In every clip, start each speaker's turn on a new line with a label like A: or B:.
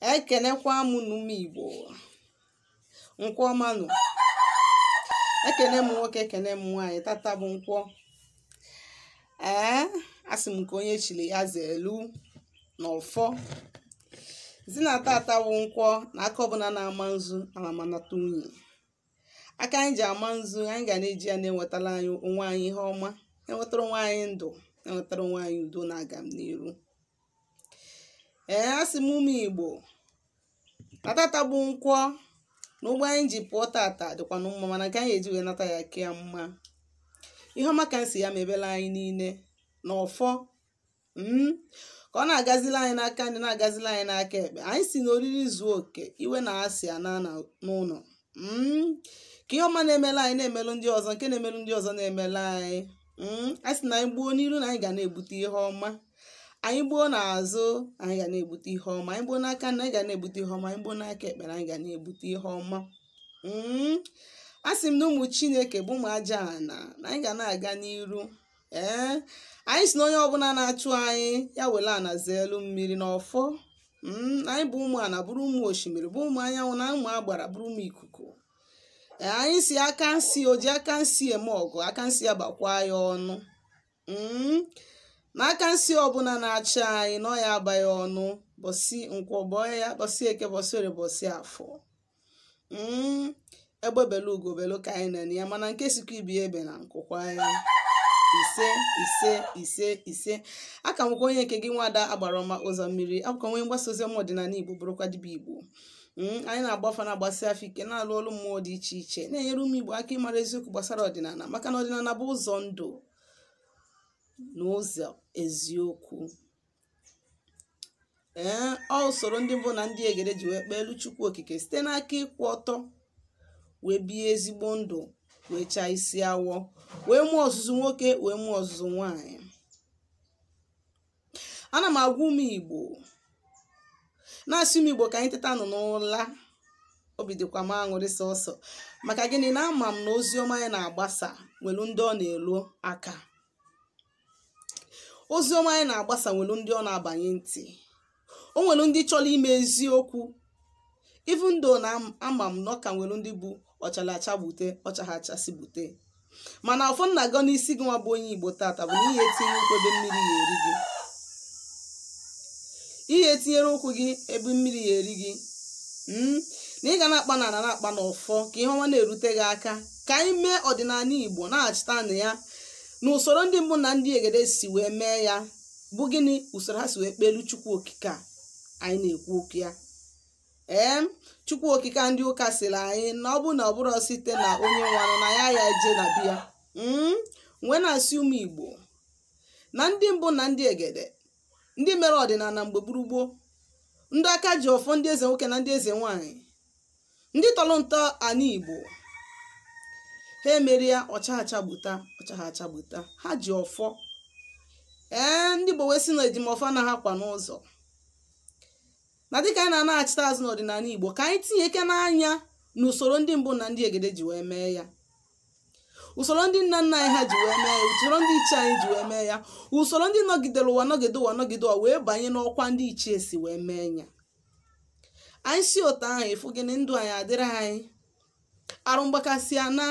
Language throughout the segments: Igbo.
A: Ekenekwa m unu ụmụ Igbo, nkwọ ọmanụ. Ekene m nwoke, ekene m nwaanyị. Tata bụ nkwọ. Ee, asị m nke onye chiri ya zelu na ọfọ zi na tata bụ nkwọ na aka ọbụla na-ama nzu amamanata unyi. Aka anyị ji ama nzu, anyị ga na-eji ya na-enwetara anyị onwe anyị ihe ọma, enwetara onwe anyị ndụ, enwetara onwe anyị udo na agam n'iru. Ee, asị m ụmụ Igbo na tata bụ nkwọ na ụgbọ anyị ji pụọ tata dịkwa na mma, mana nke anyị eji wee nata ya kea mma. Ihe ọma ka nsi ya mebela anyị niile na ọfọ, ka ọ na-agazili anyị n'aka ndị na-agazili anyị n'aka ekpe. Anyị si na oriri zuo oke, iwe na asị ana n'ụlọ, ka ihe ọma na-emela anyị na-emelụ ndị ọzọ, nke na-emelụ ndị ọzọ na-emela anyị. A sị na anyị gbuo n'iru na anyị ga na-ebute ihe ọma, anyị gbuo n'azụ anyị ga na-ebute ihe ọma, anyị gbuo n'aka na anyị ga na-ebute ihe ọma, anyị gbuo n'aka ekpe na anyị ga na-ebute ihe ọma. A sị m na ụmụ Chineke bụ ụmụ aja ana na anyị ga na-aga n'iru. Ee, anyị si na onye ọbụla na-achụ anyị ya were ana zeelu mmiri n'ọfọ. Anyị bụ ụmụ ana, bụrụ ụmụ osimiri, bụ ụmụ anyanwụ na ụmụ agbara, bụrụ ụmụ ikuku. Ee, anyị si aka nsị oji aka nsị eme ọgụ, aka nsị ya bakwa ya ọnụ. Na aka nsị ọbụla na-achị anyị na ọ ya abaghị ọnụ. Bọsị nkwọ bọọ ya, bọsị eke, bọsị orie, bọsị afọ. Egbe belu ugo belu ka anyị na ya, mana nke sikwa ibi ebe na nkụkwa ya. Ise ise ise ise. Aka nwekwa onye nke gị, nwada agbara ọma ụzọ mmiri, abụkwa onye mgbasa ozi ọma ọdịnala Igbo, bụrụkwa dibịa Igbo. Anyị na-agbafa na-agbasi afọ ike, na-alụ ọrụ mmụọ dị iche iche, na-enyere ụmụ Igbo aka ịmara eziokwu gbasara ọdịnala, maka na ọdịnala bụ ụzọ ndụ na ụzọ eziokwu. Ee, ọ usoro ndị mbụ na ndị egede ji wee kpee elu Chukwu okike site n'aka ịkwụ ọtọ wee bie ezigbo ndụ, wee chaa isi awọ, wee mụọ ọzụzụ nwoke, wee mụọ ọzụzụ nwaanyị. Ana m agwa ụmụ Igbo, na-asị ụmụ Igbo ka anyị teta nọ n'ụla. Obi dịkwa m aṅụrị sọsọ maka gịnị? Na ama m na ozi ọma anyị na-agbasa nwelu ndị ọ na-elu aka, ozi ọma anyị na-agbasa nwelu ndị ọ na-abanye ntị, o nwelu ndị chọrọ ime eziokwu. Even though na ama m na ọ ka nwelu ndị bụ ọchalacha gbute, ọchaghachasị gbute, mana ụfọdụ na-agọ n'isi gị nwa bụ onye Igbo tata bụ na ihe etinye ụkwụ ebe mmiri ya eri gị, ihe etinyere ụkwụ gị ebe mmiri ya eri gị. Na ị ga na-akpa na ana na-akpa n'ọfọ ka ihe ọma na-erute gị aka. Ka anyị mee ọdịnala Igbo na-achịta na ya na usoro ndị mbụ na ndị egede si wee mee ya bụ gịnị? Usoro ha si wee kpelu Chukwu okike a anyị na-ekwu okwu ya. Ee, Chukwu okike ndị ụka sịrị anyị na ọ bụ na ọ bụrụ site na onye nwanụ na ya ya eje na biya. Nwee na-asị ụmụ Igbo na ndị mbụ na ndị egede, ndị mere ọdịnala mgbe gburugburu, ndị aka ji ọfọ, ndị eze nwoke na ndị eze nwaanyị, ndị tọrọ ntọ ana Igbo, ha emerie ọchaghacha gbuta, ọchaghacha gbuta, ha ji ọfọ. Ee, ndị Igbo wee sị na ejimọfọ anaghị akwa n'ụzọ. Na dịka anyị na-anaghachite azụ n'ọdịnala Igbo, ka anyị tinye ike n'anya na usoro ndị mbụ na ndị egede ji wee mee ya, usoro ndị nna nna anyị ha ji wee mee ya, usoro ndị ichie anyị ji wee mee ya, usoro ndị nọgidere ụwa nọgide ụwa nọgide ụwa wee banye n'ọkwa ndị ichie si wee mee ya. Anyị si ụtọ ahụ ịfụ gịnị? Ndụ anyị adịrị anyị arụ mgbakasị ana,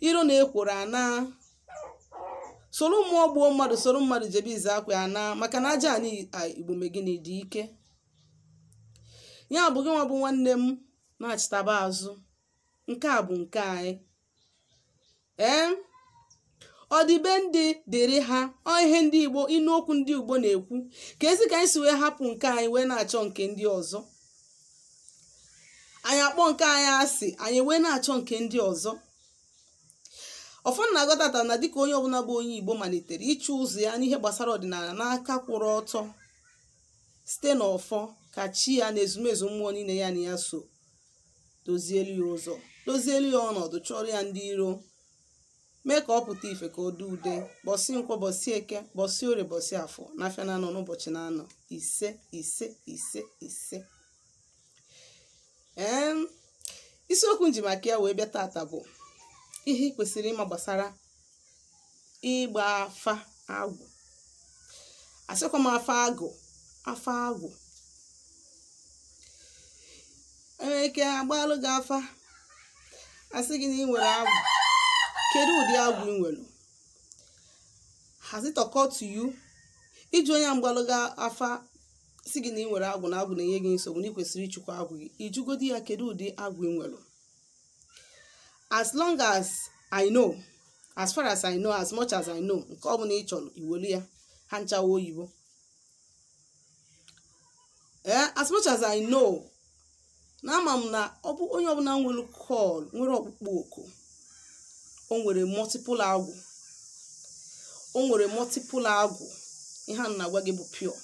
A: iro na ekworo ana, soro mmụọ gbuo mmadụ, soro mmadụ jebe ize akwa ana, maka na aja anyị Igbo megịnị dị ike. Ya bụ gị nwa bụ nwanne m na-achịtaba azụ, nke a bụ nke anyị. Ee, ọdịbe ndị dịrị ha, ọ ihe ndị Igbo, ịnụ okwu ndị Igbo na-ekwu, ka ezi ka anyị si wee hapụ nke anyị wee na-achọ nke ndị ọzọ. Anyị akpọ nke anyị asị, anyị wee na-achọ nke ndị ọzọ. Ọfọdụ na-agọtata na dịka onye ọbụla bụ onye Igbo malitere ịchụ ụzọ ya n'ihe gbasara ọdịnala n'aka kwụrụ ọtọ site n'ọfọ, ka chi ya na ezumezu mmụọ niile ya na ya so dozielu ya ụzọ, dozielu ya ọnọdụ, chọrọ ya ndị iro, mee ka ọ pụta ife, ka ọ dị ude. Bọsị nkwọ, bọsị eke, bọsị orie, bọsị afọ, n'afịa na-anọ n'ụbọchị na-anọ. Ise ise ise ise. Ee, isiokwu nji maka ya wee bịa tata bụ ihe ị kwesịrị ịma gbasara ịgba afa agwụ. Asịkwa m afa agụ, afa agwụ. Enwere ike agbalụ gị afa, asị gị na ị nwere agwụ. Kedu ụdị agwụ ị nwere? Has it occurred to you iji onye mgbalụ gị afa si gị na ị nwere agwụ, na agwụ na-enye gị nsogbu, na ị kwesịrị ịchụkwa agwụ gị? Ijugodi ya kedu ụdị agwụ ị nwere? As long as I know, as far as I know, as much as I know, nke ọ bụla ị chọrọ iwelu ya, ha nchawa oyibo. As much as I know, na ama m na ọ bụ onye ọbụla nwere call, nwere ọkpụkpọ oku, o nwere multiple agwụ, o nwere multiple agwụ. Ihe a na-agwa gị bụ pure.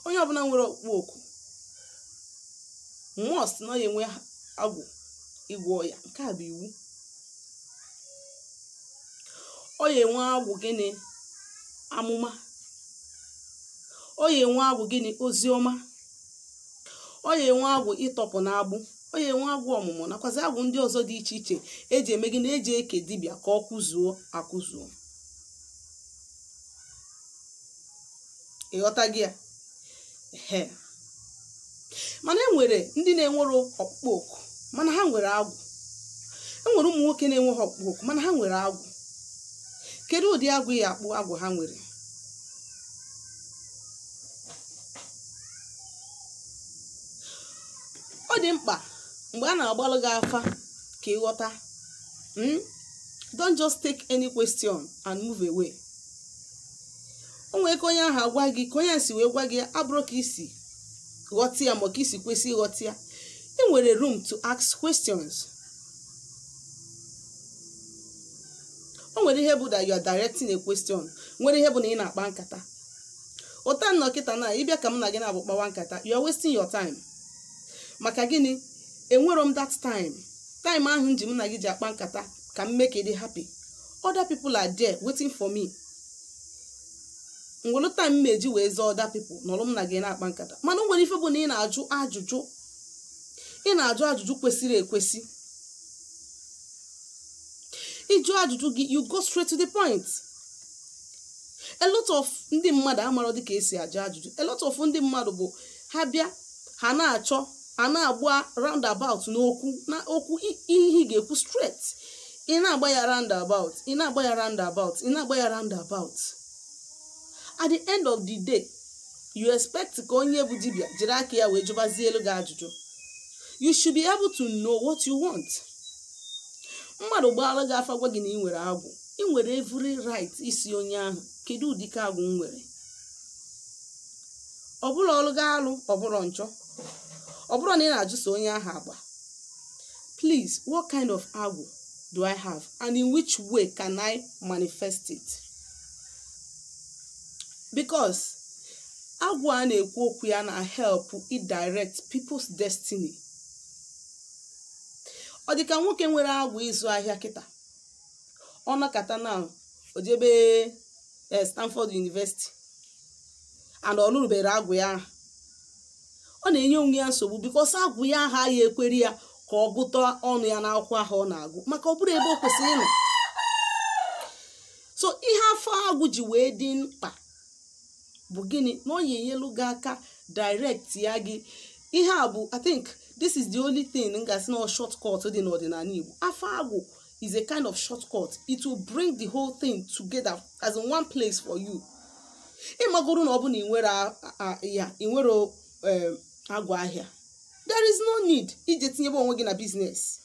A: Onye ọbụla nwere ọkpụkpọ oku must na ya enwe agwụ ịgwọ ya. Nke a bụ iwu. Ọ ya enwe agwụ gịnị? Amụma. Ọ ya enwe agwụ gịnị? Oziọma. Ọ ya enwe agwụ ịtọpụ n'agbụ. Ọ ya enwe agwụ ọmụmụ, nakwazi agwụ ndị ọzọ dị iche iche eji eme gịnị, eji eke dibịa ka ọ kụzuo akụzuo. Ịghọta gị ya? Ee. Mana e nwere ndị na-enwero ọkpụkpọ oku mana ha nwere agwụ. E nwere ụmụ nwoke na-enweghị ọkpụkpọ oku mana ha nwere agwụ. Kedu ụdị agwụ ya akpụ agwụ ha nwere? Ọ dị mkpa mgbe a na-agbalụ gị afa ka ịghọta. Don't just take any question and move away. O nwere ka onye ahụ agwa gị, ka onye si wee gwa gị abụrụ ka isi ghọta ya, ma ka isi kwesị ịghọta ya. Ị nwere room to ask questions. O nwere ihe bụ that you are directing a question, nwere ihe bụ na ị na-akpa nkata. Ụta nnọọ kịta na ịbịa ka m na gị na-abụ kpawa nkata, you are wasting your time. Maka gịnị? Enwero m that time. Time ahụ m ji m na gị ji akpa nkata ka m mee ka ị dị happy. Other people are there waiting for me. Ngwelu time m eji wee zaa other people nọrọ m na gị na-akpa nkata. Mana o nwere ife bụ na ị na-ajụ ajụjụ, ị na-ajụ ajụjụ kwesịrị ekwesị. Ịjụ ajụjụ gị, you go straight to the point. A lot of ndị mmadụ amarọ dị ka esi ajụ ajụjụ. A lot of ndị mmadụ bụ ha bịa, ha na-achọ, ha na-agba roundabout n'okwu, na okwu ihe ị ga-ekwu straight. Ị na-agba ya roundabout, ị na-agba ya roundabout, ị na-agba ya roundabout. At the end of the day, you expect ka onye bụ dibịa jiri aka ya wee jụbazie elu gị ajụjụ. You should be able to know what you want. Mmadụ gbaara gị afa gwa gị na ị nwere agwụ, ị nwere every right isi onye ahụ kedu ụdịka agwụ m nwere. Ọ bụrụ ọlụ gị alụ, ọ bụrụ nchọ, ọ bụrụ na ị na-ajụso onye ahụ agba. Please, what kind of agwụ do I have and in which way can I manifest it? Because agwụ a na-ekwu okwu ya na help it direct people's destiny. Ọ dị ka nwoke nwere agwụ ịzụ ahịa kịta, ọ nọkata na o jebe Stanford University and ọ lụrụbere agwụ ya ahụ. Ọ na-enye onwe ya nsogbu because agwụ ya ahụ ya ekwere ya ka ọ gụta ọnụ ya n'akwụkwọ ahụ ọ na-agụ, maka ọ bụrụ ebe o kwesịrị ịnọ. So ihe afọ agwụ ji wee dị mkpa bụ gịnị? Na ọ ya-enyelu gị aka direct ya gị. Ihe a bụ, I think this is the only thing m ga-asị na shortcut dị n'ọdịnala Igbo. Afọ agwụ is a kind of shortcut. It will bring the whole thing together as in one place for you. Ịmagoro na ọ bụ na ị nwere ya, ị nwere agwụ ahịa, there is no need ije tinyebe onwe gị na business.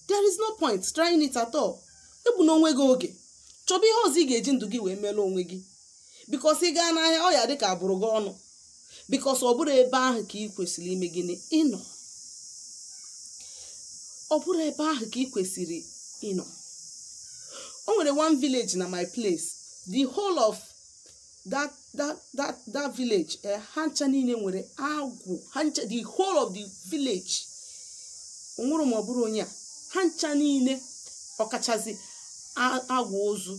A: There is no point trying it at all. Egbu na onwe gị oge, chọba ihe ọzọ ị ga-eji ndụ gị wee mere onwe gị. Because ị gaa n'ahịa, ọ ya dị ka abụrụ gị ọnụ. Because ọ bụrụ ebe ahụ ka ị kwesịrị ime gịnị? Ịnọ. Ọ bụrụ ebe ahụ ka ị kwesịrị ịnọ. O nwere one village na my place. The whole of that village, ha ncha niile nwere agwụ. Ha ncha, the whole of the village. O nwere ma ọ bụrụ onye a, ha ncha niile ọkachasị agwụ ụzụ.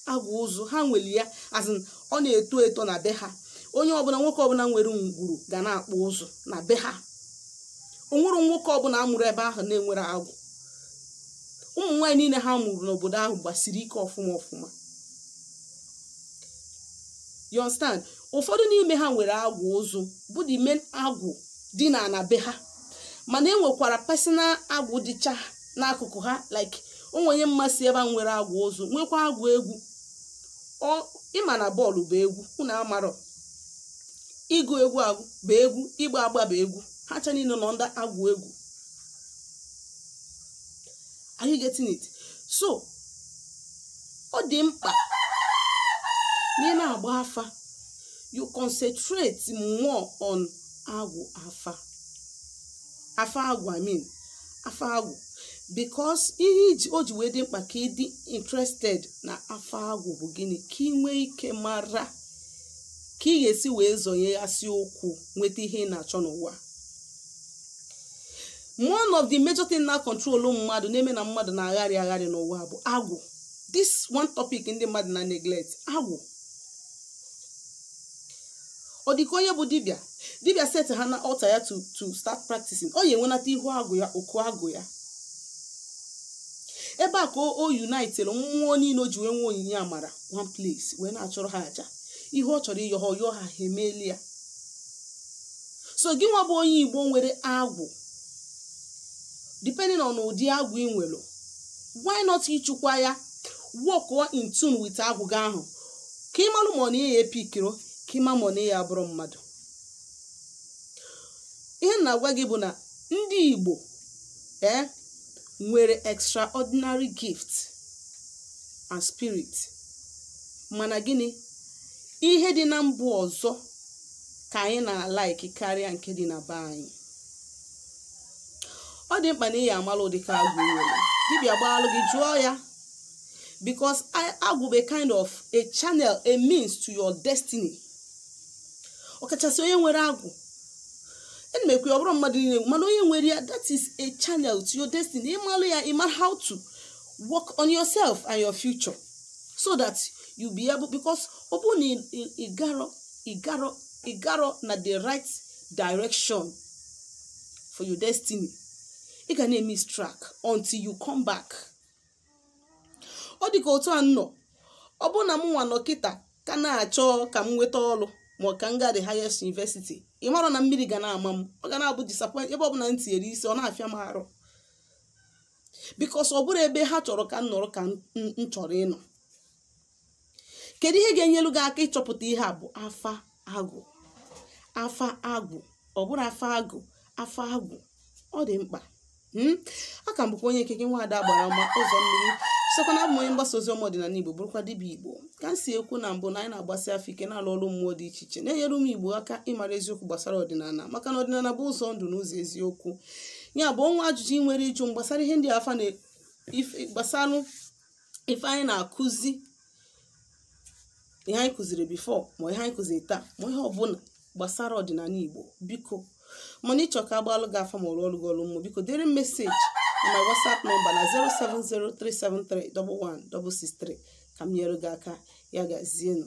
A: Agwụ ụzụ ha nwere ya, as in ọ na-eto eto na be ha. Onye ọbụla, nwoke ọbụla nwere ngwuru ga na-akpụ ụzụ na be ha. O nwere nwoke ọbụla amụrụ ebe ahụ na-enwere agwụ. Ụmụ nwaanyị niile ha mụrụ n'obodo ahụ gbasiri ike ọfụma ọfụma. You understand? Ụfọdụ n'ime ha nwere agwụ ụzụ bụ the main agwụ Dị na ana be ha, mana e nwekwara personal agwụ dịcha n'akụkụ ha. Like onwe onye mmasị ebe a nwere agwụ ụzụ, nwekwa agwụ egwu. Ịma na bọọlụ bụ egwu, unu amarọ ịgụ egwu, agwụ bụ egwu, ịgba agba bụ egwu. Ha cha niile nọ ndị agwụ egwu. Are you getting it? So ọ dị mkpa na ị na-agba afa, you concentrate more on agwụ afa, afa agwụ, I mean afa agwụ, because ihe iji o ji wee dị mkpa ka ị dị interested na afa agwụ bụ gịnị? Ka ị nwee ike mara ka ị ga-esi wee zọnyeghasị ụkwụ nweta ihe ị na-achọ n'ụwa. One of the major thing na control mmadụ, na-eme na mmadụ na-agharị agharị n'ụwa, bụ agwụ. This one topic ndị mmadụ na neglect, agwụ. Ọ dịka onye bụ dibịa, dibịa set ha na altar ya to start practicing, ọ ya enwenata ihu agwụ ya, oku agwụ ya. Ebe a ka o unitere mmụọ niile o ji wee nwee onyinye amara one place, wee na-achọrọ ha aja. Ihe ọ chọrọ ịyọ ha, ọyọ ha, ha emeeli ya. So gị nwa bụ onye Igbo nwere agwụ, depending on ụdị agwụ ị nwere, why not ịchụkwa ya, work in tune with agwụ gị ahụ, ka ị malụ ma ọ na ya epikiro, ka ịma ma ọ na ya abụrụ mmadụ. Ihe m na-agwa gị bụ na ndị Igbo nwere extraordinary gift and spirit, mana gịnị? Ihe dị na mbụ ọzọ ka anyị na-alike karịa nke dị na be anyị. Ọ dị mkpa na ị ya amala ụdịka agwụ ị nwere. Dibịa gbaalụ gị, jụọ ya, because agwụ bụ a kind of a channel, a means to your destiny. Ọkachasị onye nwere agwụ, ana m ekwu, ọ bụrụ mmadụ niile, mana onye nwere ya, that is a channel to your destiny. Ịmalụ ya, ịma how to work on yourself and your future so that you be able, because ọ bụrụ na ịgarọ na the right direction for your destiny, ị ga na-emiss track until you come back. Ọ dị ka otu a nọ, ọ bụrụ na m nwa nọ kịta ka na-achọ ka m nweta ọrụ, ma ọ ka m gaa the highest university, ị mara na mmiri ga na-ama m, ọ ga na-abụ disappoint. Ebe ọbụla m tinyere isi, ọ na-afịa m arụ, because ọ bụrụ ebe ha chọrọ ka m nọrọ ka m chọrọ ịnọ. Kedu ihe ga-enyelu gị aka ịchọpụta ihe a? Bụ afa agwụ. Afa agwụ, ọ bụrụ afa agụ, afa agwụ, ọ dị mkpa. Aka m bụkwa onye nkeke, nwaada gbara ọma ụzọ mmiri. Sokwa na abụ m onye mgbasa ozi ọma ọdịnala Igbo, bụrụkwa dibịa Igbo. Ka m si ekwu na mbụ, na anyị na-agbasi afọ ike na-alụ ọrụ mmụọ dị iche iche, na-enyere ụmụ Igbo aka ịmara eziokwu gbasara ọdịnala, maka na ọdịnala bụ ụzọ ndụ na ụzọ eziokwu. Ya bụ, ọnwa ajụjụ ị nwere ịjụ gbasara ihe ndị afa na gbasalụ ife anyị na-akụzi, ihe anyị kụziri before, ma ihe anyị kụziri taa, ma ihe ọbụla gbasara ọdịnala Igbo, biko, mana ịchọ ka agbalụ gị afa ma ọrụ ọrụ gị ọrụ mmụọ, biko dere message na my WhatsApp number na 07037311663 ka m nyere gị aka. Ya gazienụ.